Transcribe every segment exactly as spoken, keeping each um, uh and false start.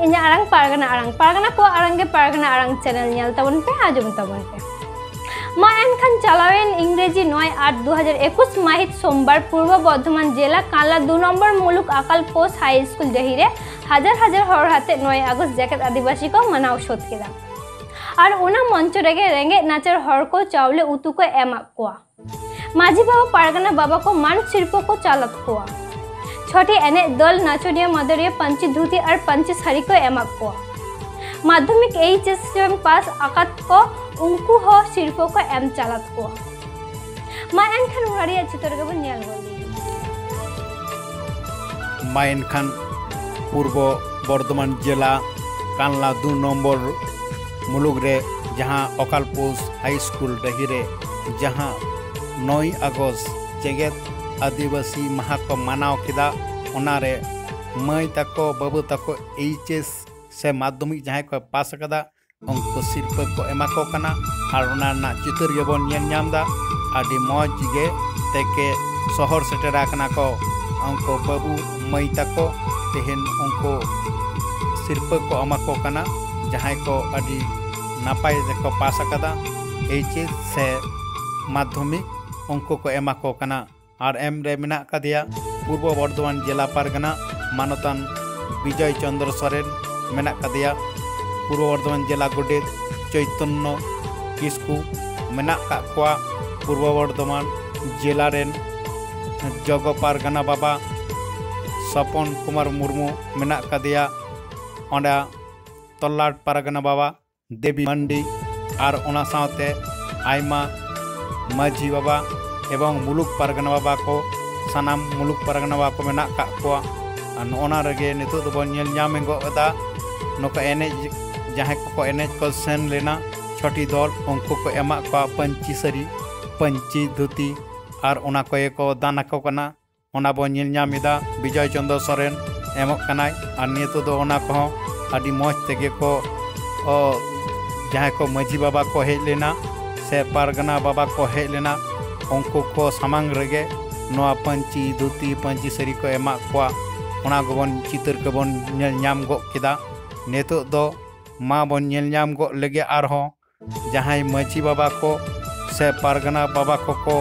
ᱤᱧᱟᱹᱜ ᱟᱲᱟᱝ ᱯᱟᱨᱜᱟᱱᱟ ᱟᱲᱟᱝ, ᱯᱟᱨᱜᱟᱱᱟ ᱠᱚᱣᱟᱜ ᱟᱲᱟᱝ ᱜᱮ ᱯᱟᱨᱜᱟᱱᱟ ᱟᱲᱟᱝ ᱪᱮᱱᱮᱞ ᱧᱮᱞ ᱛᱟᱵᱚᱱ ᱯᱮ, ᱟᱸᱡᱚᱢ ᱛᱟᱵᱚᱱ ᱯᱮ᱾ ᱢᱟ ᱮᱱᱠᱷᱟᱱ ᱪᱟᱞᱟᱣᱮᱱ ᱤᱝᱨᱮᱡᱤ ᱱᱚᱭ ᱟᱴ ᱫᱩ ᱦᱟᱡᱟᱨ ᱮᱠᱩᱥ ᱢᱟᱹᱦᱤᱛ ᱥᱳᱢᱵᱟᱨ ᱯᱩᱨᱵᱚ ᱵᱚᱨᱫᱷᱚᱢᱟᱱ ᱡᱮᱞᱟ ᱠᱟᱱᱞᱟ ᱫᱩ ᱱᱚᱢᱵᱚᱨ ᱢᱩᱞᱩᱠ ᱟᱠᱟᱞ ᱯᱳᱥ ᱦᱟᱭ ᱥᱠᱩᱞ ᱰᱟᱹᱦᱤ ᱨᱮ ᱦᱟᱡᱟᱨ ᱦᱟᱡᱟᱨ ᱦᱚᱲ ᱟᱛᱮ ᱱᱚᱭ ᱟᱜᱚᱥᱴ ᱡᱮᱜᱮᱛ ᱟᱹᱫᱤᱵᱟᱹᱥᱤ ᱠᱚ ᱢᱟᱱᱟᱣ ᱥᱟᱹᱛ ᱠᱮᱫᱟ᱾ ᱟᱨ ᱚᱱᱟ ᱢᱚᱧᱪᱚ ᱨᱮᱜᱮ ᱨᱮᱸᱜᱮᱡ ᱱᱟᱪᱟᱨ ᱦᱚᱲ ᱠᱚ ᱪᱟᱣᱞᱮ ᱩᱛᱩ ᱠᱚ ᱮᱢᱟᱫ ᱠᱚᱣᱟ᱾ ᱢᱟᱹᱡᱷᱤ ᱵᱟᱵᱟ ᱯᱟᱨᱜᱟᱱᱟ ᱵᱟᱵᱟ ᱠᱚ ᱢᱟᱱ ᱥᱤᱨᱯᱟᱹ ᱠᱚ ᱪᱟᱞᱟᱫ ᱠᱚᱣᱟ᱾ ᱪᱷᱚᱴᱤ ᱮᱱᱮᱡ ᱫᱚᱞ ᱱᱟᱪᱚᱱᱤᱭᱟᱹ ᱢᱟᱫᱚᱨᱤᱭᱟᱹ ᱯᱟᱹᱧᱪᱤ ᱫᱷᱩᱛᱤ ᱟᱨ ᱯᱟᱹᱧᱪᱤ ᱥᱟᱹᱲᱤ ᱠᱚ ᱮᱢᱟᱫ ᱠᱚᱣᱟ᱾ ᱢᱟᱫᱽᱫᱷᱚᱢᱤᱠ ᱮᱭᱤᱪ ᱮᱥ ᱨᱮᱱ ᱯᱟᱥ ᱟᱠᱟᱫ ᱠᱚ ᱩᱱᱠᱩ ᱦᱚᱸ ᱥᱤᱨᱯᱟᱹ ᱠᱚ ᱮᱢ ᱪᱟᱞᱟᱫ ᱠᱚᱣᱟ᱾ ᱢᱟ ᱮᱱᱠᱷᱟᱱ ᱚᱱᱟ ᱨᱮᱭᱟᱜ ᱪᱤᱛᱟᱹᱨ ᱜᱮᱵᱚᱱ ᱧᱮᱞ ᱜᱚᱫ ᱞᱮᱜᱮ᱾ ᱢᱟ ᱮᱱᱠᱷᱟᱱ ᱯᱩᱨᱵᱚ ᱵᱚᱨᱫᱷᱚᱢᱟᱱ ᱡᱮᱞᱟ ᱠᱟᱱᱞᱟ ᱫᱩ ᱱᱚᱢᱵᱚᱨ ᱢᱩᱞᱩᱠ ᱨᱮ ᱡᱟᱦᱟᱸ ᱚᱠᱟᱞᱯᱳᱥ ᱦᱟᱭ ᱥᱠᱩᱞ ᱰᱟᱹᱦᱤ ᱨᱮ ᱡᱟᱦᱟᱸ ᱱᱚᱭ ᱟᱜᱚᱥᱴ ᱡᱮᱜᱮᱛ ᱟᱹᱫᱤᱵᱟᱹᱥᱤ ᱢᱟᱦᱟ ᱠᱚ ᱢᱟᱱᱟᱣ ᱠᱮᱫᱟ, ᱚᱱᱟᱨᱮ ᱢᱟᱹᱭ ᱛᱟᱠᱚ ᱵᱟᱹᱵᱩ ᱛᱟᱠᱚ ᱮᱭᱤᱪ ᱮᱥ ᱥᱮ ᱢᱟᱫᱽᱫᱷᱚᱢᱤᱠ ᱡᱟᱦᱟᱸᱭ ᱠᱚ ᱯᱟᱥ ᱟᱠᱟᱫᱟ, ᱩᱱᱠᱩ ᱥᱤᱨᱯᱟᱹ ᱠᱚ ᱮᱢᱟ ᱠᱚ ᱠᱟᱱᱟ᱾ ᱟᱨ ᱚᱱᱟ ᱨᱮᱱᱟᱜ ᱪᱤᱛᱟᱹᱨ ᱜᱮᱵᱚᱱ ᱧᱮᱞ ᱧᱟᱢ ᱮᱫᱟ᱾ ᱟᱹᱰᱤ ᱢᱚᱡᱽ ᱜᱮ ᱛᱮᱠᱮ ᱥᱚᱦᱚᱨ ᱥᱮᱴᱮᱨ ᱟᱠᱟᱱᱟ ᱠᱚ ᱩᱱᱠᱩ ᱵᱟᱹᱵᱩ ᱢᱟᱹᱭ ᱛᱟᱠᱚ᱾ ᱛᱮᱦᱮᱧ ᱩᱱᱠᱩ ᱥᱤᱨᱯᱟᱹ ᱠᱚ ᱮᱢᱟ ᱠᱚ ᱠᱟᱱᱟ, ᱡᱟᱦᱟᱸᱭ ᱠᱚ ᱟᱹᱰᱤ ᱱᱟᱯᱟᱭ ᱛᱮᱠᱚ ᱯᱟᱥ ᱟᱠᱟᱫᱟ ᱮᱭᱤᱪ ᱮᱥ ᱥᱮ ᱢᱟᱫᱽᱫᱷᱚᱢᱤᱠ, ᱩᱱᱠᱩ ᱠᱚ ᱮᱢᱟ ᱠᱚ ᱠᱟᱱᱟ᱾ ᱟᱨ ᱮᱢ ᱨᱮ ᱢᱮᱱᱟᱜ ᱟᱠᱟᱫᱮᱭᱟ ᱯᱩᱨᱵᱚ ᱵᱚᱨᱫᱷᱚᱢᱟᱱ ᱡᱮᱞᱟ ᱯᱟᱨᱜᱟᱱᱟ ᱢᱟᱱᱚᱛᱟᱱ ᱵᱤᱡᱚᱭ ᱪᱚᱱᱫᱨᱚ ᱥᱚᱨᱮᱱ, ᱢᱮᱱᱟᱜ ᱟᱠᱟᱫᱮᱭᱟ ᱯᱩᱨᱵᱚ ᱵᱚᱨᱫᱷᱚᱢᱟᱱ ᱡᱮᱞᱟ ᱜᱚᱰᱮᱛ ᱪᱳᱭᱛᱚᱱᱱᱚ ᱠᱤᱥᱠᱩ, ᱢᱮᱱᱟᱜ ᱟᱠᱟᱫ ᱠᱚᱣᱟ ᱯᱩᱨᱵᱚ ᱵᱚᱨᱫᱷᱚᱢᱟᱱ ᱡᱮᱞᱟ ᱨᱮᱱ ᱡᱚᱜᱚ ᱯᱟᱨᱜᱟᱱᱟ ᱵᱟᱵᱟ ᱥᱚᱯᱚᱱ ᱠᱩᱢᱟᱨ ᱢᱩᱨᱢᱩ, ᱢᱮᱱᱟᱜ ᱟᱠᱟᱫᱮᱭᱟ ᱚᱸᱰᱮ ᱛᱚᱞᱞᱟᱴ ᱯᱟᱨᱜᱟᱱᱟ ᱵᱟᱵᱟ ᱫᱮᱵᱤ ᱢᱟᱱᱰᱤ, ᱟᱨ ᱚᱱᱟ ᱥᱟᱶᱛᱮ ᱟᱭᱢᱟ ᱢᱟᱹᱡᱷᱤ ᱵᱟᱵᱟ ᱮᱵᱚᱝ ᱢᱩᱞᱩᱠ ᱯᱟᱨᱜᱟᱱᱟ ᱵᱟᱵᱟ ᱠᱚ, ᱥᱟᱱᱟᱢ ᱢᱩᱞᱩᱠ ᱯᱟᱨᱜᱟᱱᱟ ᱵᱟᱵᱟ ᱠᱚ ᱢᱮᱱᱟᱜ ᱟᱠᱟᱫ ᱠᱚᱣᱟ᱾ ᱟᱨ ᱱᱚᱜᱼᱚ ᱱᱟ ᱨᱮᱜᱮ ᱱᱤᱛᱚᱜ ᱫᱚᱵᱚᱱ ᱧᱮᱞ ᱧᱟᱢ ᱜᱚᱫ ᱮᱫᱟ, ᱱᱚᱝᱠᱟ ᱮᱱᱮᱡ, ᱡᱟᱦᱟᱸᱭ ᱠᱚᱠᱚ ᱮᱱᱮᱡ ᱠᱚ ᱥᱮᱱ ᱞᱮᱱᱟ ᱪᱷᱚᱴᱤ ᱫᱚᱞ, ᱩᱱᱠᱩ ᱠᱚ ᱮᱢᱟᱜ ᱠᱚᱣᱟ ᱯᱟᱹᱧᱪᱤ ᱥᱟᱹᱲᱤ, ᱯᱟᱹᱧᱪᱤ ᱫᱷᱩᱛᱤ, ᱟᱨ ᱚᱱᱟ ᱠᱚᱜᱮ ᱠᱚ ᱫᱟᱱ ᱟᱠᱚ ᱠᱟᱱᱟ᱾ ᱚᱱᱟ ᱵᱚᱱ ᱧᱮᱞ ᱧᱟᱢ ᱮᱫᱟ, ᱵᱤᱡᱚᱭ ᱪᱚᱱᱫᱨᱚ ᱥᱚᱨᱮᱱ ᱮᱢᱚᱜ ᱠᱟᱱᱟᱭ᱾ ᱟᱨ ᱱᱤᱛᱚᱜ ᱫᱚ ᱚᱱᱟ ᱠᱚᱦᱚᱸ ᱟᱹᱰᱤ ᱢᱚᱡᱽ ᱛᱮᱜᱮ ᱠᱚ, ᱚ, ᱡᱟᱦᱟᱸᱭ ᱠᱚ ᱢᱟᱹᱡᱷᱤ ᱵᱟᱵᱟ ᱠᱚ ᱦᱮᱡ ᱞᱮᱱᱟ ᱥᱮ ᱯᱟᱨᱜᱟᱱᱟ ᱵᱟᱵᱟ ᱠᱚ ᱦᱮᱡ ᱞᱮᱱᱟ, ᱩᱱᱠᱩ ᱠᱚ ᱥᱟᱢᱟᱝ ᱨᱮᱜᱮ ᱱᱚᱣᱟ ᱯᱟᱹᱧᱪᱤ ᱫᱷᱩᱛᱤ, ᱯᱟᱹᱧᱪᱤ ᱥᱟᱹᱲᱤ ᱠᱚ ᱮᱢᱟᱜ ᱠᱚᱣᱟ᱾ ᱚᱱᱟ ᱠᱚᱵᱚᱱ ᱪᱤᱛᱟᱹᱨ ᱠᱚᱵᱚᱱ ᱧᱮᱞ ᱧᱟᱢ ᱜᱚᱫ ᱠᱮᱫᱟ᱾ ᱱᱤᱛᱚᱜ ᱫᱚ ᱢᱟ ᱵᱚᱱ ᱧᱮᱞ ᱧᱟᱢ ᱜᱚᱫ ᱞᱮᱜᱮ ᱟᱨᱦᱚᱸ ᱡᱟᱦᱟᱸᱭ ᱢᱟᱹᱡᱷᱤ ᱵᱟᱵᱟ ᱠᱚ ᱥᱮ ᱯᱟᱨᱜᱟᱱᱟ ᱵᱟᱵᱟ ᱠᱚᱠᱚ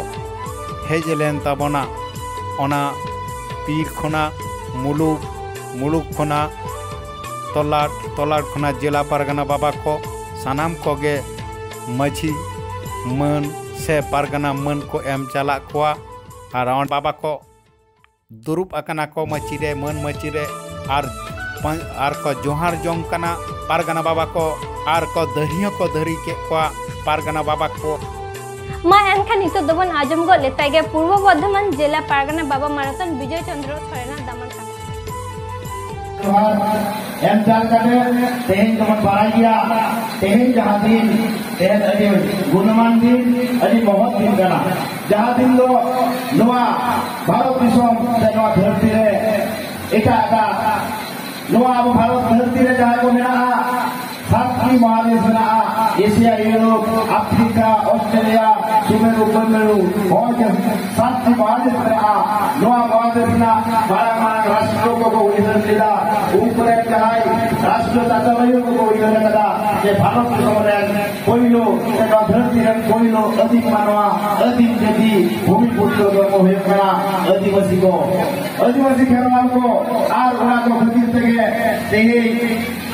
ᱦᱮᱡ ᱞᱮᱱ ᱛᱟᱵᱚᱱᱟ, ᱚᱱᱟ ᱯᱤᱲ ᱠᱷᱚᱱᱟᱜ ᱢᱩᱞᱩᱠ, ᱢᱩᱞᱩᱠ ᱠᱷᱚᱱᱟᱜ ᱛᱚᱞᱟᱴ, ᱛᱚᱞᱟᱴ ᱠᱷᱚᱱᱟᱜ ᱡᱮᱞᱟ ᱯᱟᱨᱜᱟᱱᱟ ᱵᱟᱵᱟ ᱠᱚ, ᱥᱟᱱᱟᱢ ᱠᱚᱜᱮ ᱢᱟᱹᱡᱷᱤ ᱢᱟᱹᱱ ᱥᱮ ᱯᱟᱨᱜᱟᱱᱟ ᱢᱟᱹᱱ ᱠᱚ ᱮᱢ ᱪᱟᱞᱟᱜ ᱠᱚᱣᱟ᱾ ᱟᱨ ᱚᱸᱰᱮ ᱵᱟᱵᱟ ᱠᱚ ᱫᱩᱲᱩᱵ ᱟᱠᱟᱱᱟ ᱠᱚ ᱢᱟᱹᱪᱤ ᱨᱮ, ᱢᱟᱹᱱ ᱢᱟᱹᱪᱤ ᱨᱮ, ᱟᱨ ᱯᱟᱸ-, ᱟᱨ ᱠᱚ ᱡᱚᱦᱟᱨ ᱡᱚᱝ ᱠᱟᱱᱟ ᱯᱟᱨᱜᱟᱱᱟ ᱵᱟᱵᱟ ᱠᱚ, ᱟᱨ ᱠᱚ ᱫᱟᱹᱦᱲᱤ ᱦᱚᱸᱠᱚ ᱫᱟᱹᱦᱲᱤ ᱠᱮᱫ ᱠᱚᱣᱟ ᱯᱟᱨᱜᱟᱱᱟ ᱵᱟᱵᱟ ᱠᱚ᱾ ᱢᱟ ᱮᱱᱠᱷᱟᱱ ᱱᱤᱛᱚᱜ ᱫᱚᱵᱚᱱ ᱟᱸᱡᱚᱢ ᱜᱚᱫ ᱞᱮᱛᱟᱭ ᱜᱮ ᱯᱩᱨᱵᱚ ᱵᱚᱨᱫᱷᱚᱢᱟᱱ ᱡᱮᱞᱟ ᱯᱟᱨᱜᱟᱱᱟ ᱵᱟᱵᱟ ᱢᱟᱱᱚᱛᱟᱱ ᱵᱤᱡᱚᱭ ᱪᱚᱸᱫᱽᱨᱚ ᱥᱚᱨᱮᱱᱟᱜ ᱫᱟᱢᱟᱱ ᱠᱟᱛᱷᱟ᱾ ᱡᱚᱦᱟᱨ ᱮᱢ ᱪᱟᱞ ᱠᱟᱛᱮ ᱛᱮᱦᱮᱧ ᱫᱚᱵᱚᱱ ᱵᱟᱲᱟᱭ ᱜᱮᱭᱟ, ᱛᱮᱦᱮᱧ ᱡᱟᱦᱟᱸ ᱫᱤᱱ, ᱛᱮᱦᱮᱧ ᱟᱹᱰᱤ ᱜᱩᱱᱢᱟᱱ ᱫᱤᱱ, ᱟᱹᱰᱤ ᱢᱚᱦᱚᱛ ᱫᱤᱱ ᱠᱟᱱᱟ᱾ ᱡᱟᱦᱟᱸ ᱫᱤᱱ ᱫᱚ ᱱᱚᱣᱟ ᱵᱷᱟᱨᱚᱛ ᱫᱤᱥᱚᱢ ᱥᱮ ᱱᱚᱣᱟ ᱫᱷᱟᱹᱨᱛᱤ ᱨᱮ ᱮᱴᱟᱜ ᱮᱴᱟᱜ ᱱᱚᱣᱟ ᱟᱵᱚ ᱵᱷᱟᱨᱚᱛ ᱫᱷᱟᱹᱨᱛᱤ ᱨᱮ ᱡᱟᱦᱟᱸ ᱠᱚ ᱢᱮᱱᱟᱜᱼᱟ, ᱥᱟᱛᱴᱤ ᱢᱚᱦᱟᱫᱮᱥ ᱢᱮᱱᱟᱜᱼᱟ, Asia, Europe, Africa, Australia, Sumeru, ᱩᱯᱚᱢᱮᱨᱩ, ᱦᱚᱸ ᱡᱮ ᱥᱟᱛᱴᱤ ᱢᱚᱦᱟᱫᱮᱥ ᱢᱮᱱᱟᱜᱼᱟ᱾ ᱱᱚᱣᱟ ᱢᱚᱦᱟᱫᱮᱥ ᱨᱮᱱᱟᱜ ᱢᱟᱨᱟᱝ ᱢᱟᱨᱟᱝ ᱨᱟᱥᱴᱨᱚ ᱠᱚᱠᱚ ᱩᱭᱦᱟᱹᱨ ᱞᱮᱫᱟ, ᱩᱱᱠᱩ ᱨᱮᱱ ᱡᱟᱦᱟᱸᱭ ᱨᱟᱥᱴᱨᱚ ᱪᱟᱪᱞᱟᱣᱤᱭᱟᱹ ᱠᱚᱠᱚ ᱩᱭᱦᱟᱹᱨ ᱟᱠᱟᱫᱟ ᱡᱮ ᱵᱷᱟᱨᱚᱛ ᱫᱤᱥᱚᱢ ᱨᱮᱱ ᱯᱳᱭᱞᱳ ᱥᱮ ᱱᱚᱣᱟ ᱫᱷᱟᱹᱨᱛᱤ ᱨᱮᱱ ᱯᱳᱭᱞᱳ ᱟᱹᱫᱤᱢ ᱢᱟᱱᱣᱟ, ᱟᱹᱫᱤᱢ ᱡᱟᱹᱛᱤ, ᱵᱷᱩᱢᱤ ᱯᱩᱛᱨᱚ ᱫᱚᱠᱚ ᱦᱩᱭᱩᱜ ᱠᱟᱱᱟ ᱟᱹᱫᱤᱵᱟᱹᱥᱤ ᱠᱚ᱾ ᱟᱹᱫᱤᱵᱟᱹᱥᱤ ᱠᱷᱮᱨᱣᱟᱞ ᱠᱚ᱾ ᱟᱨ ᱚᱱᱟ ᱠᱚ ᱠᱷᱟᱹᱛᱤᱨ ᱛᱮᱜᱮ ᱛᱮᱦᱮᱧ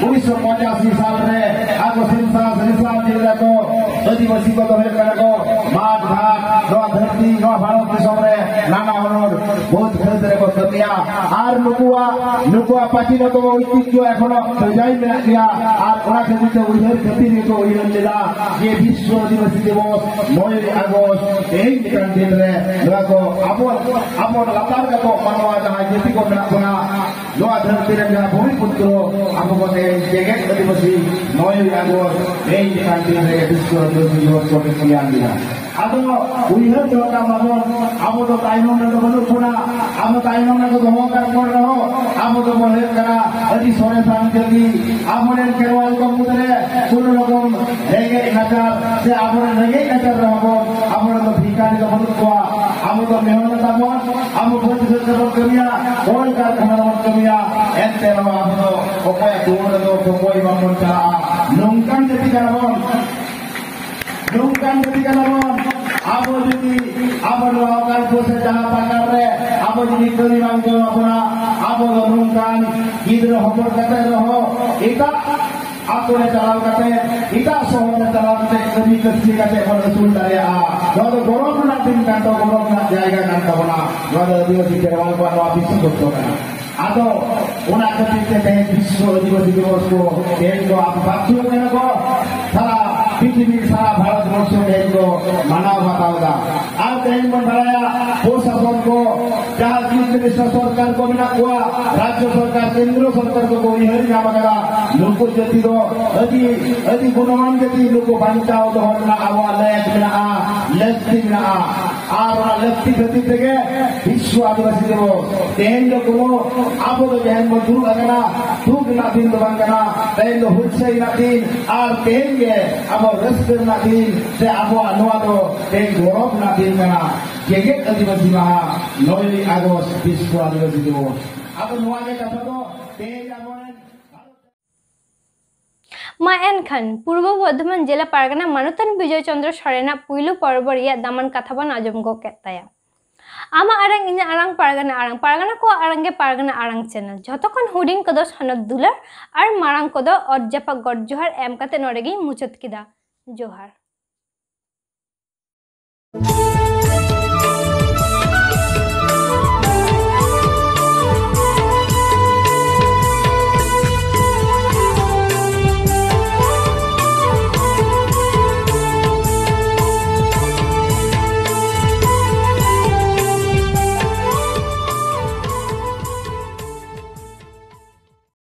ᱩᱱᱤᱥᱥᱚ ᱯᱚᱸᱪᱟᱥᱤ ᱥᱟᱞ ᱨᱮ ᱟᱠᱚ ᱥᱮᱱᱥᱟᱥ ᱨᱮᱥᱟᱨᱪ ᱞᱮᱫᱟ ᱠᱚ, ᱟᱹᱫᱤᱵᱟᱹᱥᱤ ᱠᱚᱫᱚ ᱦᱩᱭᱩᱜ ᱠᱟᱱᱟ ᱠᱚ ᱢᱟᱴ ᱜᱷᱟᱴ, ᱱᱚᱣᱟ ᱫᱷᱟᱹᱨᱛᱤ, ᱱᱚᱣᱟ ᱵᱷᱟᱨᱚᱛ ᱫᱤᱥᱚᱢ ᱨᱮ ᱱᱟᱱᱟ ᱦᱩᱱᱟᱹᱨ ᱵᱟᱹᱫᱽ ᱠᱷᱟᱹᱫᱽ ᱨᱮᱠᱚ ᱠᱟᱹᱢᱤᱭᱟ᱾ ᱟᱨ ᱱᱩᱠᱩᱣᱟᱜ, ᱱᱩᱠᱩᱣᱟᱜ ᱯᱟᱹᱪᱤ ᱫᱚ ᱛᱚᱵᱮ ᱚᱭᱛᱤᱡᱽᱡᱷᱚ ᱮᱠᱷᱚᱱᱚ ᱵᱚᱡᱟᱭ ᱢᱮᱱᱟᱜ ᱜᱮᱭᱟ᱾ ᱟᱨ ᱚᱱᱟ ᱠᱷᱟᱹᱛᱤᱨ ᱛᱮ ᱩᱭᱦᱟᱹᱨ ᱠᱷᱟᱹᱛᱤᱨ ᱜᱮᱠᱚ ᱩᱭᱦᱟᱹᱨ ᱞᱮᱫᱟ ᱡᱮ ᱵᱤᱥᱥᱚ ᱟᱹᱫᱤᱵᱟᱹᱥᱤ ᱫᱤᱵᱚᱥ ᱱᱚᱭ ᱟᱜᱚᱥᱴ ᱛᱮᱦᱮᱧ ᱞᱮᱠᱟᱱ ᱫᱤᱱ ᱨᱮ ᱱᱚᱣᱟ ᱠᱚ ᱟᱵᱚ, ᱟᱵᱚ ᱞᱟᱛᱟᱨ ᱠᱟᱛᱮ ᱢᱟᱱᱣᱟ ᱡᱟᱦᱟᱸ ᱡᱟᱹᱛᱤ ᱠᱚ ᱢᱮᱱᱟᱜ ᱵᱚᱱᱟ, ᱱᱚᱣᱟ ᱫᱷᱟᱹᱨᱛᱤ ᱨᱮ ᱡᱟᱦᱟᱸ ᱵᱷᱩᱢᱤ ᱯᱩᱛᱨᱚ ᱟᱵᱚ ᱠᱚ ᱛᱮᱦᱮᱧ ᱡᱮᱜᱮᱛ ᱟᱹᱫᱤᱵᱟᱹᱥᱤ ᱱᱚᱭ ᱟᱜᱚᱥᱴ ᱛᱮᱦᱮᱧ ᱞᱮᱠᱟᱱ ᱫᱤᱱ ᱨᱮ ᱵᱤᱥᱥᱚ ᱟᱹᱫᱤᱵᱟᱹᱥᱤ ᱫᱤᱵᱚᱥ ᱠᱚ ᱧᱟᱢ ᱞᱮᱫᱟ᱾ ᱟᱫᱚ ᱩᱭᱦᱟᱹᱨ ᱫᱚᱦᱚ ᱠᱟᱜ ᱢᱟᱵᱚᱱ, ᱟᱵᱚ ᱫᱚ ᱛᱟᱭᱱᱚᱢ ᱨᱮᱫᱚ ᱵᱟᱹᱱᱩᱜ ᱵᱚᱱᱟ, ᱟᱵᱚ ᱛᱟᱭᱱᱚᱢ ᱨᱮᱠᱚ ᱫᱚᱦᱚ ᱠᱟᱜ ᱵᱚᱱ ᱨᱮᱦᱚᱸ, ᱟᱵᱚ ᱫᱚᱵᱚᱱ ᱦᱩᱭᱩᱜ ᱠᱟᱱᱟ ᱟᱹᱰᱤ ᱥᱚᱨᱮᱥᱟᱱ ᱡᱟᱹᱛᱤ᱾ ᱟᱵᱚᱨᱮᱱ ᱠᱷᱮᱨᱣᱟᱞ ᱠᱚ ᱢᱩᱫᱽᱨᱮ ᱠᱳᱱᱳ ᱨᱚᱠᱚᱢ ᱨᱮᱸᱜᱮᱡ ᱱᱟᱪᱟᱨ ᱥᱮ ᱟᱵᱚᱨᱮᱱ ᱨᱮᱸᱜᱮᱡ ᱱᱟᱪᱟᱨ ᱨᱮᱦᱚᱸ ᱵᱚᱱ, ᱟᱵᱚᱨᱮᱱ ᱫᱚ ᱵᱷᱤᱠᱟᱨᱤ ᱫᱚ ᱵᱟᱹᱱᱩᱜ ᱠᱚᱣᱟ᱾ ᱟᱵᱚ ᱫᱚ ᱢᱮᱦᱱᱚᱛ ᱟᱵᱚᱱ, ᱟᱵᱚ ᱵᱟᱹᱫᱽ ᱵᱟᱹᱭᱦᱟᱹᱲ ᱨᱮᱵᱚᱱ ᱠᱟᱹᱢᱤᱭᱟ, ᱠᱚᱞ ᱠᱟᱨᱠᱷᱟᱱᱟ ᱨᱮᱵᱚᱱ ᱠᱟᱹᱢᱤᱭᱟ, ᱮᱱᱛᱮ ᱨᱮᱦᱚᱸ ᱟᱵᱚ ᱫᱚ ᱚᱠᱚᱭᱟᱜ ᱫᱩᱣᱟᱹᱨ ᱨᱮᱫᱚ ᱠᱚᱠᱚᱭ ᱵᱟᱵᱚᱱ ᱪᱟᱞᱟᱜᱼᱟ᱾ ᱱᱚᱝᱠᱟᱱ ᱡᱟᱹᱛᱤ ᱠᱟᱱᱟ ᱵᱚᱱ, ᱱᱚᱝᱠᱟᱱ ᱡᱟᱹᱛᱤ ᱠᱟᱱᱟ ᱵᱚᱱ᱾ ᱟᱵᱚ ᱡᱩᱫᱤ ᱟᱵᱚ ᱱᱚᱣᱟ ᱚᱠᱟᱞᱯᱩᱨ ᱥᱮ ᱡᱟᱦᱟᱸ ᱯᱟᱠᱟᱲ ᱨᱮ ᱟᱵᱚ ᱡᱩᱫᱤ ᱠᱟᱹᱢᱤ ᱵᱟᱝ ᱠᱚ ᱮᱢᱟ ᱵᱚᱱᱟ, ᱟᱵᱚ ᱫᱚ ᱱᱚᱝᱠᱟᱱ ᱜᱤᱫᱽᱨᱟᱹ ᱦᱚᱯᱚᱱ ᱠᱟᱛᱮ ᱨᱮᱦᱚᱸ ᱮᱴᱟᱜ ᱟᱛᱳ ᱨᱮ ᱪᱟᱞᱟᱣ ᱠᱟᱛᱮ, ᱮᱴᱟᱜ ᱥᱚᱦᱚᱨ ᱨᱮ ᱪᱟᱞᱟᱣ ᱠᱟᱛᱮ ᱠᱟᱹᱢᱤ ᱠᱟᱹᱥᱱᱤ ᱠᱟᱛᱮ ᱵᱚᱱ ᱟᱹᱥᱩᱞ ᱫᱟᱲᱮᱭᱟᱜᱼᱟ᱾ ᱱᱚᱣᱟ ᱫᱚ ᱜᱚᱨᱚᱵᱽ ᱨᱮᱱᱟᱜ ᱫᱤᱱ ᱠᱟᱱ ᱛᱟᱵᱚᱱᱟ, ᱜᱚᱨᱚᱵᱽ ᱨᱮᱱᱟᱜ ᱡᱟᱭᱜᱟ ᱠᱟᱱ ᱛᱟᱵᱚᱱᱟ᱾ ᱱᱚᱣᱟ ᱫᱚ ᱟᱹᱫᱤᱵᱟᱹᱥᱤ ᱠᱷᱮᱨᱣᱟᱞ ᱠᱚᱣᱟᱜ ᱱᱚᱣᱟ ᱵᱤᱥᱥᱚ ᱛᱚᱛᱛᱚ ᱠᱟᱱᱟ᱾ ᱟᱫᱚ ᱚᱱᱟ ᱠᱷᱟᱹᱛᱤᱨ ᱛᱮ ᱛᱮᱦᱮᱧ ᱵᱤᱥᱥᱚ ᱟᱹᱫᱤᱵᱟᱹᱥᱤ ᱫᱤᱵᱚᱥ ᱠᱚ ᱛᱮᱦᱮᱧ ᱠᱚ ᱟᱵᱚ ᱵᱟᱫᱽᱫᱷᱚ ᱠᱟᱱᱟ ᱠᱚ, ᱥᱟᱨᱟ ᱯᱨᱤᱛᱷᱤᱵᱤ, ᱥᱟᱨᱟ ᱵᱷᱟᱨᱚᱛ ᱵᱚᱨᱥᱚ ᱛᱮᱦᱮᱧ ᱠᱚ ᱢᱟᱱᱟᱣ ᱵᱟᱛᱟᱣ ᱮᱫᱟ᱾ ᱟᱨ ᱛᱮᱦᱮᱧ ᱵᱚᱱ ᱵᱟᱲᱟᱭᱟ, ᱯᱨᱚᱥᱟᱥᱚᱱ ᱠᱚ, ᱡᱟᱦᱟᱸ ᱪᱤᱯ ᱢᱤᱱᱤᱥᱴᱟᱨ ᱥᱚᱨᱠᱟᱨ ᱠᱚ ᱢᱮᱱᱟᱜ ᱠᱚᱣᱟ, ᱨᱟᱡᱽᱡᱚ ᱥᱚᱨᱠᱟᱨ, ᱠᱮᱱᱫᱨᱚ ᱥᱚᱨᱠᱟᱨ ᱠᱚᱠᱚ ᱩᱭᱦᱟᱹᱨ ᱧᱟᱢ ᱟᱠᱟᱫᱟ, ᱱᱩᱠᱩ ᱡᱟᱹᱛᱤ ᱫᱚ ᱟᱹᱰᱤ, ᱟᱹᱰᱤ ᱜᱩᱱᱚᱢᱟᱱ ᱡᱟᱹᱛᱤ, ᱱᱩᱠᱩ ᱵᱟᱧᱪᱟᱣ ᱫᱚᱦᱚ ᱨᱮᱱᱟᱜ ᱟᱵᱚᱣᱟᱜ ᱞᱮᱠ ᱢᱮᱱᱟᱜᱼᱟ, ᱞᱟᱹᱠᱛᱤ ᱢᱮᱱᱟᱜᱼᱟ᱾ ᱟᱨ ᱚᱱᱟ ᱞᱟᱹᱠᱛᱤ ᱠᱷᱟᱹᱛᱤᱨ ᱛᱮᱜᱮ ᱵᱤᱥᱥᱚ ᱟᱹᱫᱤᱵᱟᱹᱥᱤ ᱫᱤᱵᱚᱥ᱾ ᱛᱮᱦᱮᱧ ᱫᱚ ᱠᱳᱱᱳ ᱟᱵᱚ ᱫᱚ ᱡᱟᱦᱟᱸᱭ ᱵᱚᱱ ᱫᱩᱲᱩᱵ ᱟᱠᱟᱱᱟ, ᱫᱩᱠ ᱨᱮᱱᱟᱜ ᱫᱤᱱ ᱫᱚ ᱵᱟᱝ ᱠᱟᱱᱟ᱾ ᱛᱮᱦᱮᱧ ᱫᱚ ᱦᱩᱞᱥᱟᱹᱭ ᱨᱮᱱᱟᱜ ᱫᱤᱱ, ᱟᱨ ᱛᱮᱦᱮᱧ ᱜᱮ ᱟᱵᱚ ᱨᱟᱹᱥᱠᱟᱹ ᱨᱮᱱᱟᱜ ᱫᱤᱱ, ᱥᱮ ᱟᱵᱚᱣᱟᱜ ᱱᱚᱣᱟ ᱫᱚ ᱛᱮᱦᱮᱧ ᱜᱚᱨᱚᱵᱽ ᱨᱮᱱᱟᱜ ᱫᱤᱱ ᱠᱟᱱᱟ᱾ ᱡᱮᱜᱮᱛ ᱟᱹᱫᱤᱵᱟᱹᱥᱤ ᱢᱟᱦᱟ, ᱱᱚᱭ ᱟᱜᱚᱥᱴ, ᱵᱤᱥᱥᱚ ᱟᱹᱫᱤᱵᱟᱹᱥᱤ ᱫᱤᱵᱚᱥ᱾ ᱟᱫᱚ ᱱᱚᱣᱟ ᱜᱮ ᱠᱟᱛᱷᱟ ᱫᱚ ᱛᱮᱦᱮᱧ ᱟᱵᱚᱨᱮᱱ ᱢᱟ ᱮᱱᱠᱷᱟᱱ ᱯᱩᱨᱵᱚ ᱵᱚᱨᱫᱷᱚᱢᱟᱱ ᱡᱮᱞᱟ ᱯᱟᱨᱜᱟᱱᱟ ᱢᱟᱱᱚᱛᱟᱱ ᱵᱤᱡᱚᱭ ᱪᱚᱸᱫᱽᱨᱚ ᱥᱚᱨᱮᱱᱟᱜ ᱯᱩᱭᱞᱩ ᱯᱚᱨᱚᱵᱽ ᱨᱮᱭᱟᱜ ᱫᱟᱢᱟᱱ ᱠᱟᱛᱷᱟ ᱵᱚᱱ ᱟᱸᱡᱚᱢ ᱜᱚᱫ ᱠᱮᱫ ᱛᱟᱭᱟ᱾ ᱟᱢᱟᱜ ᱟᱲᱟᱝ, ᱤᱧᱟᱹᱜ ᱟᱲᱟᱝ, ᱯᱟᱨᱜᱟᱱᱟ ᱟᱲᱟᱝ, ᱯᱟᱨᱜᱟᱱᱟ ᱠᱚᱣᱟᱜ ᱟᱲᱟᱝ ᱜᱮ ᱯᱟᱨᱜᱟᱱᱟ ᱟᱲᱟᱝ ᱪᱮᱱᱮᱞ᱾ ᱡᱷᱚᱛᱚ ᱠᱷᱚᱱ ᱦᱩᱰᱤᱧ ᱠᱚᱫᱚ ᱥᱚᱱᱚᱛ ᱫᱩᱞᱟᱹᱲ ᱟᱨ ᱢᱟᱨᱟᱝ ᱠᱚᱫᱚ ᱚᱛ ᱡᱟᱯᱟᱜ ᱜᱚᱰ ᱡᱚᱦᱟᱨ ᱮᱢ ᱠᱟᱛᱮ ᱱᱚᱰᱮ ᱜᱤᱧ ᱢᱩᱪᱟᱹᱫ ᱠᱮᱫᱟ᱾ ᱡᱚᱦᱟᱨ᱾